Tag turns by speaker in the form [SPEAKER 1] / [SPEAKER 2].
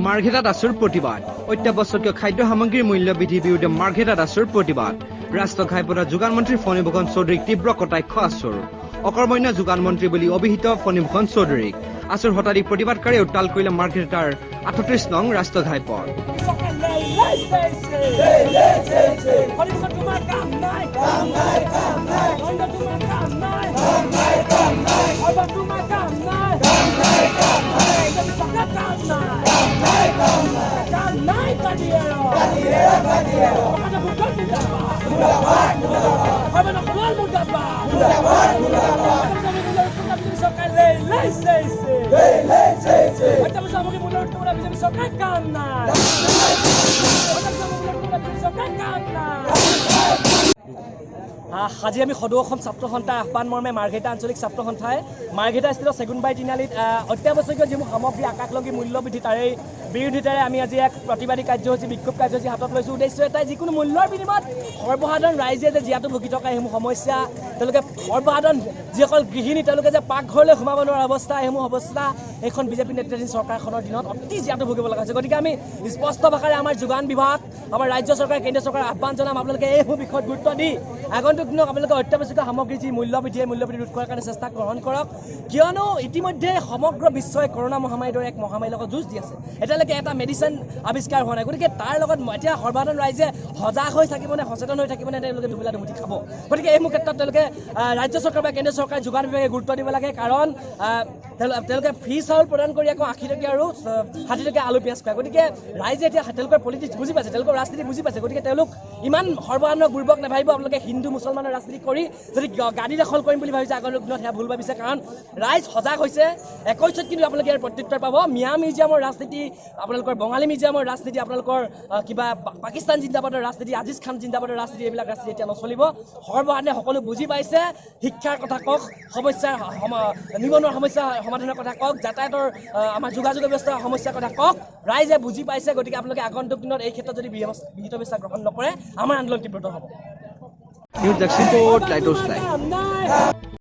[SPEAKER 1] মাৰ্ঘেটাত আছুৰ প্ৰতিবাদ। অত্যাৱশ্যকীয় খাদ্য সামগ্ৰীৰ মূল্য বৃদ্ধিৰ বিৰুদ্ধে মাৰ্ঘেটাত আছুৰ প্ৰতিবাদ। ৰাষ্ট্ৰীয় ঘাইপথত যোগান মন্ত্ৰী ফণীভূষণ চৌধুৰীক তীব্ৰ কটাক্ষ আছুৰ। অকৰ্মণ্য যোগান মন্ত্ৰী বুলি অভিহিত ফণীভূষণ চৌধুৰীক। আছুৰ শতাধিক প্ৰতিবাদকাৰীয়ে উত্তাল কৰিলে মাৰ্ঘেটাৰ 38 নং ৰাষ্ট্ৰীয় ঘাইপথ।
[SPEAKER 2] তোমাৰ কাম নাই, কাম নাই, কাম নাই। তোমাৰ কাম নাই, কাম নাই, কাম নাই। তোমাৰ কাম নাই, কাম নাই, কাম নাই। কাম নাই, কাম নাই, কাম নাই। বিজেপি চৰকাৰ কাম নাই, চৰকাৰ কাম নাই। আজি আমি সদৌ অসম ছাত্ৰ সন্থাৰ আহ্বান মৰ্মে মাৰ্ঘেৰিটা আঞ্চলিক ছাত্ৰ সন্থাই মাৰ্ঘেৰিটা স্থিত চেগুনবাৰী তিনিআলিত অত্যাৱশ্যকীয় যিবোৰ সামগ্ৰী আকাশলংঘী মূল্য বৃদ্ধি, তাৰেই বিৰোধিতাৰে আমি আজি এক প্ৰতিবাদী কাৰ্যসূচী, বিক্ষোভ কাৰ্যসূচী হাতত লৈছোঁ। উদ্দেশ্য এটাই, যিকোনো মূল্যৰ বিনিময়ত সৰ্বসাধাৰণ ৰাইজে যে জীয়াতু ভুগি থকা এইসমূহ সমস্যা, তেওঁলোকে সৰ্বসাধাৰণ যিসকল গৃহিণী, তেওঁলোকে যে পাকঘৰলৈ সোমাব নোৱাৰা অৱস্থা, এইসমূহ অৱস্থা এইখন বিজেপি নেতৃত্বাধীন চৰকাৰখনৰ দিনত অতি জীয়াতু ভুগিব লগা হৈছে। গতিকে আমি স্পষ্ট ভাষাৰে আমাৰ যোগান বিভাগ, আমাৰ ৰাজ্য চৰকাৰ, কেন্দ্ৰীয় চৰকাৰক আহ্বান জনাম, আপোনালোকে এইসমূহ বিষয়ত গুৰুত্ব দি আগন্তুক দিনত আপোনালোকে অত্যাৱশ্যকীয় সামগ্ৰীৰ যি মূল্য বৃদ্ধি, এই মূল্য বৃদ্ধি ৰোধ কৰাৰ কাৰণে চেষ্টা গ্ৰহণ কৰক। কিয়নো ইতিমধ্যে সমগ্ৰ বিশ্বই কৰোণা মহামাৰীৰ দৰে এক মহামাৰীৰ লগত যুঁজ দি আছে। এতিয়ালৈকে এটা মেডিচিন আৱিষ্কাৰ হোৱা নাই। গতিকে তাৰ লগত এতিয়া সৰ্বসাধাৰণ ৰাইজে সজাগ হৈ থাকিবনে, সচেতন হৈ থাকিবনে, তেওঁলোকে দুবেলা দুমুঠি খাব। গতিকে এইসমূহ ক্ষেত্ৰত তেওঁলোকে ৰাজ্য চৰকাৰ বা কেন্দ্ৰীয় চৰকাৰ, যোগান বিভাগে গুৰুত্ব দিব লাগে। কাৰণ তেওঁলোকে ফ্ৰী চাউল প্ৰদান কৰি আকৌ 80 টকীয়া আৰু 60 টকীয়া আলু পিঁয়াজ খুৱায়। গতিকে ৰাইজে এতিয়া তেওঁলোকৰ পলিটিক্স বুজি পাইছে, তেওঁলোকৰ ৰাজনীতি বুজি পাইছে। গতিকে তেওঁলোক ইমান সৰ্বসাধাৰণৰ বুৰ্বক নাভাবিব। আপোনালোকে হিন্দু মুছলমানৰ ৰাজনীতি কৰি যদি গাদী দখল কৰিম বুলি ভাবিছে, আগন্তুক দিনত সেয়া ভুল ভাবিছে। কাৰণ ৰাইজ সজাগ হৈছে। 21ত কিন্তু আপোনালোকে ইয়াৰ প্ৰত্যুত্তৰ পাব। মিয়া মিউজিয়ামৰ ৰাজনীতি, আপোনালোকৰ বঙালী মিউজিয়ামৰ ৰাজনীতি, আপোনালোকৰ কিবা পাকিস্তান জিন্দাবাদৰ ৰাজনীতি, আজিজ খান জিন্দাবাদৰ ৰাজনীতি, এইবিলাক ৰাজনীতি এতিয়া নচলিব। সৰ্বসাধাৰণে সকলো বুজি পাইছে। শিক্ষাৰ কথা কওক, সমস্যাৰ নিবনুৱা সমস্যা সমাধানৰ কথা কওক, যাতায়াতৰ আমাৰ যোগাযোগৰ ব্যৱস্থাৰ সমস্যাৰ কথা কওক, ৰাইজে বুজি পাইছে। গতিকে আপোনালোকে আগন্তুক দিনত এই ক্ষেত্ৰত যদি বিহিত ব্যৱস্থা গ্ৰহণ নকৰে, আমাৰ আন্দোলন তীব্ৰতৰ হ'ব।
[SPEAKER 1] News desk report, light house live.